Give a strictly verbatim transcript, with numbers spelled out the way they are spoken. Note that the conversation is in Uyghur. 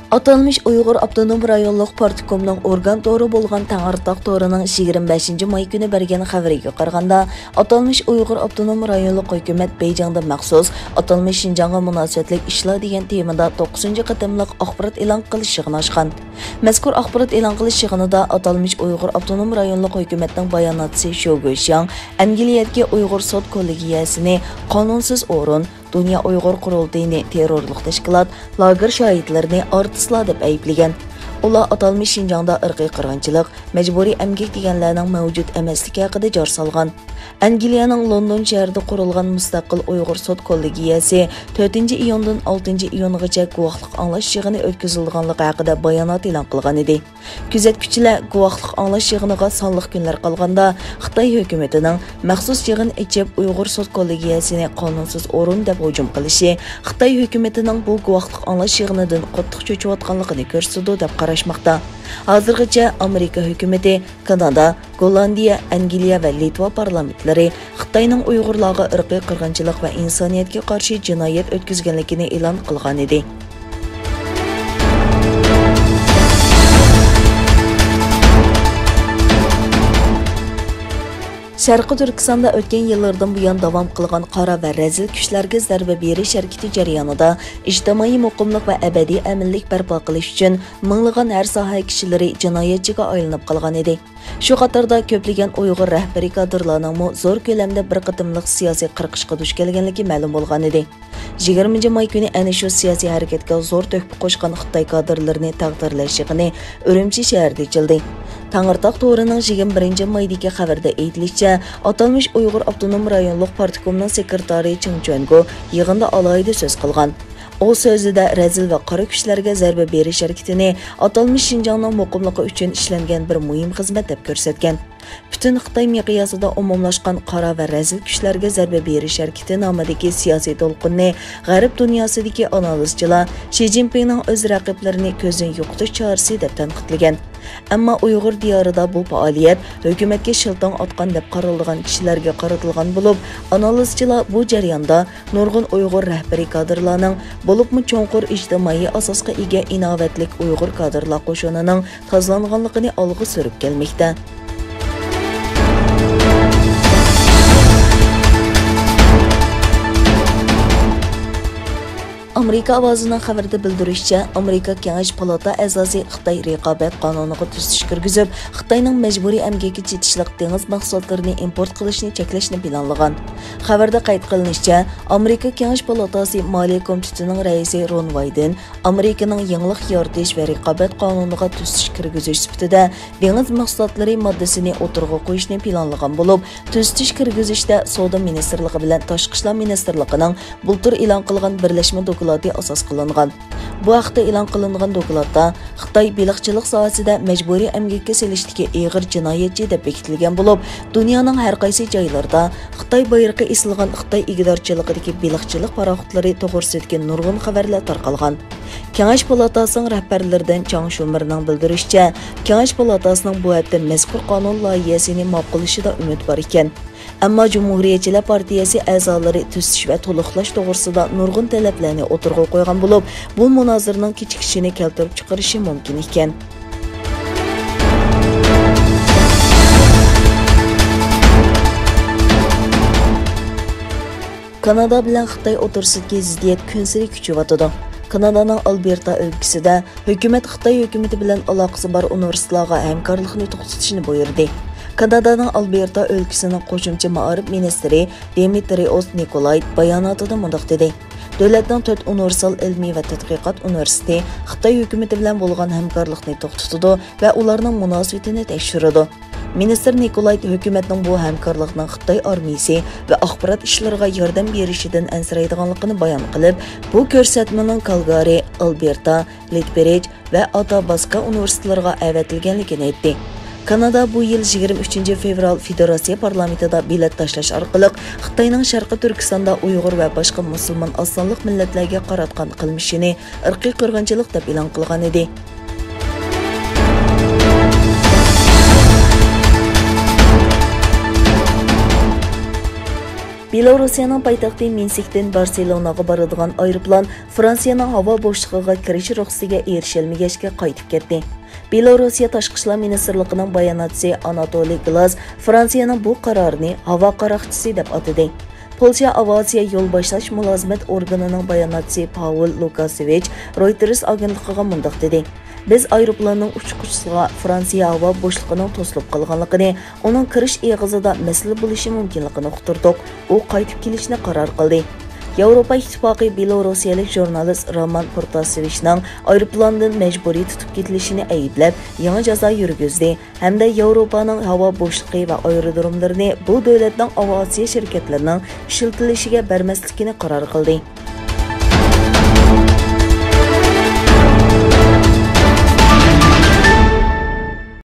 ئاتالمىش ئۇيغۇر ئاپتونوم رايونلۇق پارتكومنىڭ ئورگان تورى بولغان تەڭرىتاغ تورىنىڭ يىگىرمە بەشىنچى ماي كۈنى بەرگەن خەۋىرىگە قارىغاندا، ئاتالمىش ئۇيغۇر ئاپتونوم رايونلۇق ھۆكۈمەت بېيجىڭدا مەخسۇس ئاتالمىش شىنجاڭغا مۇناسىۋەتلىك ئىشلار دېگەن تېمىدا توققۇزىنچى قېتىملىق ئاخبارات ئېلان قىلىش يىغىنى ئاچقان. مەزكۇر ئاخبارات ئېلان قىلىش يىغىنىدا ئاتالمىش ئۇيغۇر ئاپتونوم رايونلۇق ھۆكۈمەتنىڭ باياناتچىسى شو گۇيشياڭ ئەنگلىيەدىكى ئۇيغۇر سوت كوللېگىيەسىنى قانۇنسىز ئورۇن، دۇنيا ئۇيغۇر قۇرۇلتىيىنى تېررورلۇق تەشكىلات، لاگېر شاھىتلىرىنى ئارتىسلار دەپ ئەيىبلىگەن. ئۇلار ئاتالمىش شىنجاڭدا ئىرقىي قىرغىنچىلىق، مەجبۇرىي ئەمگەك دېگەنلەرنىڭ مەۋجۇت ئەمەسلىكى ھەققىدە جار سالغان. ئەنگلىيەنىڭ لوندون شەھىرىدە قۇرۇلغان مۇستەقىل ئۇيغۇر سوت كوللېگىيەسى تۆتىنچى ئىيۇندىن ئالتىنچى ئىيۇنغىچە گۇۋاھلىق ئاڭلاش يىغىنى ئۆتكۈزۈلىدىغانلىقى ھەققىدە بايانات ئېلان قىلغان ئىدى. كۆزەتكۈچىلەر گۇۋاھلىق ئاڭلاش يىغىنىغا سانلىق كۈنلەر قالغاندا، خىتاي ھۆكۈمىتىنىڭ مەخسۇس يىغىن ئېچىپ، ئۇيغۇر سوت كوللېگىيەسىنى قانۇنسىز ئورۇن دەپ ھۇجۇم قىلىشى خىتاي ھۆكۈمىتىنىڭ بۇ گۇۋاھلىق ئاڭلاش يىغىنىدىن قاتتىق چۆچۈۋاتقانلىقىنى كۆرسىتىدۇ، دەپ قاراشماقتا. ھازىرغىچە ئامېرىكا ھۆكۈمىتى، كانادا، گوللاندىيە، ئەنگلىيە ۋە لىتۋا پارلامېنتلىرى خىتاينىڭ ئۇيغۇرلارغا ئىرقىي قىرغىنچىلىق ۋە ئىنسانىيەتكە قارشى جىنايەت ئۆتكۈزگەنلىكىنى ئېلان قىلغانىدى. شەرقىي تۈركىستاندا ئۆتكەن يىللاردىن بۇيان داۋام قىلغان قارا ۋە رەزىل كۈچلەرگە زەربە بېرىش ھەرىكىتى جەريانىدا ئىجتىمائىي مۇقىملىق ۋە ئەبەدىي ئەمىنلىك بەرپا قىلىش ئۈچۈن مىڭلىغان ھەر ساھە كىشىلىرى جىنايەتچىگە ئايلىنىپ قالغانىدى. شۇ قاتاردا كۆپلىگەن ئۇيغۇر رەھبىرىي كادىرلارنىڭمۇ زور كۆلەمدە بىر قېتىملىق سىياسىي قىرقىشقا دۇچ كەلگەنلىكى مەلۇم بولغانىدى. يىگىرمىنچى ماي كۈنى ئەنە شۇ سىياسىي ھەرىكەتكە زور تۆھپە قوشقان خىتاي كادىرلىرىنى تەقدىرلەش يىغىنى ئۈرۈمچى شەھىرىدە ئېچىلدى. تەڭرىتاغ تورىنىڭ يىگىرمە بىرىنچى مايدىكى خەۋىرىدە ئېيتىلىشىچە، ئاتالمىش ئۇيغۇر ئاپتونوم رايونلۇق پارتكومنىڭ سېكرېتارى چېڭ چۈەنگو يىغىندا ئالاھىدە سۆز قىلغان. ئۇ سۆزىدە رەزىل ۋە قارا كۈچلەرگە زەربە بېرىش ھەرىكىتىنى ئاتالمىش شىنجاڭنىڭ مۇقىملىقى ئۈچۈن ئىشلەنگەن بىر مۇھىم خىزمەت دەپ كۆرسەتكەن. پۈتۈن خىتاي مىقياسىدا ئومۇملاشقان قارا ۋە رەزىل كۈچلەرگە زەربە بېرىش ھەرىكىتى نامىدىكى سىياسىي دولقۇننى غەرب دۇنياسىدىكى ئانالىزچىلار شى جىنپىڭنىڭ ئۆز رەقىبلىرىنى كۆزدىن يوقىتىش چارىسى دەپ تەنقىدلىگەن. ئەمما ئۇيغۇر دىيارىدا بۇ پائالىيەت ھۆكۈمەتكە شىلتاڭ ئاتقان دەپ قارىلىدىغان كىشىلەرگە قارىتىلغان بولۇپ، ئانالىزچىلار بۇ جەرياندا نۇرغۇن ئۇيغۇر رەھبىرىي كادىرلارنىڭ، بولۇپمۇ چوڭقۇر ئىجتىمائىي ئاساسقا ئىگە ئىناۋەتلىك ئۇيغۇر كادىرلار قوشۇنىنىڭ تازىلانغانلىقىنى ئالغا سۈرۈپ كەلمەكتە. ئامېرىكا ئاۋازىنىڭ خەۋىرىدە بىلدۈرۈشىچە، ئامېرىكا كېڭەش پالاتا ئەزاسى خىتاي رىقابەت قانۇنىغا تۈزىتىش كىرگۈزۈپ، خىتاينىڭ مەجبۇرىي ئەمگەككە چېتىشلىق دېڭىز مەھسۇلاتلىرىنى ئىمپورت قىلىشنى چەكلەشنى پىلانلىغان. خەۋەردە قەيت قىلىنىشىچە، ئامېرىكا كېڭەش پالاتاسى مالىيە كومىتېتىنىڭ رەئىسى رون ۋايدېن ئامېرىكىنىڭ يېڭىلىق يارىتىش ۋە رىقابەت قانۇنىغا تۈزىتىش كىرگۈزۈش سۈپىتىدە دېڭىز مەھسۇلاتلىرى ماددىسىنى ئوتتۇرىغا قويۇشنى پىلانلىغان بولۇپ، تۈزىتىش كىرگۈزۈشتە سودا مىنىستىرلىقى بىلەن تاشقى ئىشلار مىنىستىرلىقىنىڭ بۇلتۇر ئېلان قىلغان بىرلەشمە دوكلاتى ئاساس قىلىنغان. بۇ ھەقتە ئېلان قىلىنغان دوكلاتتا، خىتاي بېلىقچىلىق ساھەسىدە مەجبۇرىي ئەمگەككە سېلىشتىكى ئېغىر جىنايەتچى دەپ بېكىتىلگەن بولۇپ، دۇنيانىڭ ھەر قايسى جايلىرىدا خىتاي بايرىقى ئېسىلغان خىتاي ئىگىدارچىلىقىدىكى بېلىقچىلىق پاراخوتلىرى توغرىسىدىكى نۇرغۇن خەۋەرلەر تارقالغان. كېڭەش پالاتاسىنىڭ رەھبەرلىرىدىن چاڭ شۇمېرنىڭ بىلدۈرۈشىچە، كېڭەش پالاتاسىنىڭ بۇ ھەپتە مەزكۇر قانۇن لايىھەسىنى ماقۇللىشىدا ئۈمىد بار ئىكەن. ئەمما جۇمھۇرىيەتچىلەر پارتىيەسى ئەزالىرى تۈزىتىش ۋە تولۇقلاش توغرىسىدا نۇرغۇن تەلەپلەرنى ئوتتۇرىغا قويغان بولۇپ، بۇ مۇنازىرىنىڭ كېچىكىشىنى كەلتۈرۈپ چىقىرىشى مۇمكىن ئىكەن. كانادا بىلەن خىتاي ئوتتۇرىسىدىكى زىددىيەت كۈنسېرى كۈچىيىۋاتىدۇ. كانادانىڭ ئالبېرتا ئۆلكىسىدە ھۆكۈمەت خىتاي ھۆكۈمىتى بىلەن ئالاقىسى بار ئۇنىۋېرسىتېتلارغا ھەمكارلىقنى توختىتىشنى بۇيرۇدى. كانادانىڭ ئالبېرتا ئۆلكىسىنىڭ قوشۇمچە مائارىپ مىنىستىرى دىمىترىئوس نىكولايت باياناتىدا مۇنداق دېدى: دۆلەتنىڭ تۆت ئۇنىۋېرسال ئىلمىي ۋە تەتقىقات ئۇنىۋېرسىتېتى خىتاي ھۆكۈمىتى بىلەن بولغان ھەمكارلىقنى توختىتىدۇ ۋە ئۇلارنىڭ مۇناسىۋىتىنى تەكشۈرىدۇ. مىنىستىر نىكولايت ھۆكۈمەتنىڭ بۇ ھەمكارلىقنىڭ خىتاي ئارمىيىسى ۋە ئاخبارات ئىشلىرىغا ياردەم بېرىشىدىن ئەنسىرەيدىغانلىقىنى بايان قىلىپ، بۇ كۆرسەتمىنىڭ كالگارى، ئالبېرتا، لېتبرىج ۋە ئاتاباسكا ئۇنىۋېرسىتېتلىرىغا ئەۋەتىلگەنلىكىنى ئېيتتى. كانادا بۇ يىل يىگىرمە ئۈچىنچى فېۋرال فېدېراتسىيە پارلامېنتىدا بېلەت تاشلاش ئارقىلىق خىتاينىڭ شەرقىي تۈركىستاندا ئۇيغۇر ۋە باشقا مۇسۇلمان ئاز سانلىق مىللەتلەرگە قاراتقان قىلمىشىنى ئىرقىي قىرغىنچىلىق دەپ ئېلان قىلغان ئىدى. بېلوروسىيەنىڭ پايتەختى مىنسكتىن بارسېلوناغا بارىدىغان ئايروپىلان فرانسىيەنىڭ ھاۋا بوشلۇقىغا كىرىش رۇخسىتىگە ئېرىشەلمىگەچكە قايتىپ كەتتى. بېلوروسىيە تاشقى ئىشلار مىنىستىرلىقىنىڭ باياناتچىسى ئاناتولىي گلاز فرانسىيەنىڭ بۇ قارارىنى ھاۋا قاراقچىسى دەپ ئاتىدى. پولشا ئاۋىئاتسىيە يول باشلاش مۇلازىمەت ئورگىنىنىڭ باياناتچىسى پاۋېل لۇكاسېۋىچ رويتېرس ئاگېنتلىقىغا مۇنداق دېدى: بىز ئايروپىلاننىڭ ئۇچقۇچىسىغا فرانسىيە ھاۋا بوشلۇقىنىڭ توسۇلۇپ قالغانلىقىنى، ئۇنىڭ كىرىش ئېغىزىدا مەسىلە بولۇشى مۇمكىنلىكىنى ئۇقتۇردۇق. ئۇ قايتىپ كېلىشنى قارار قىلدى. ياۋروپا ئىتتىپاقى بېلوروسىيەلىك ژۇرنالىست رامان پروتاسېۋىچنىڭ ئايروپىلاندىن مەجبۇرىي تۇتۇپ كېتىلىشىنى ئەيىبلەپ، يېڭى جازا يۈرگۈزدى ھەمدە ياۋروپانىڭ ھاۋا بوشلۇقى ۋە ئايرودروملىرىنى بۇ دۆلەتنىڭ ئاۋىئاتسىيە شىركەتلىرىنىڭ ئىشلىتىلىشىگە بەرمەسلىكىنى قارار قىلدى.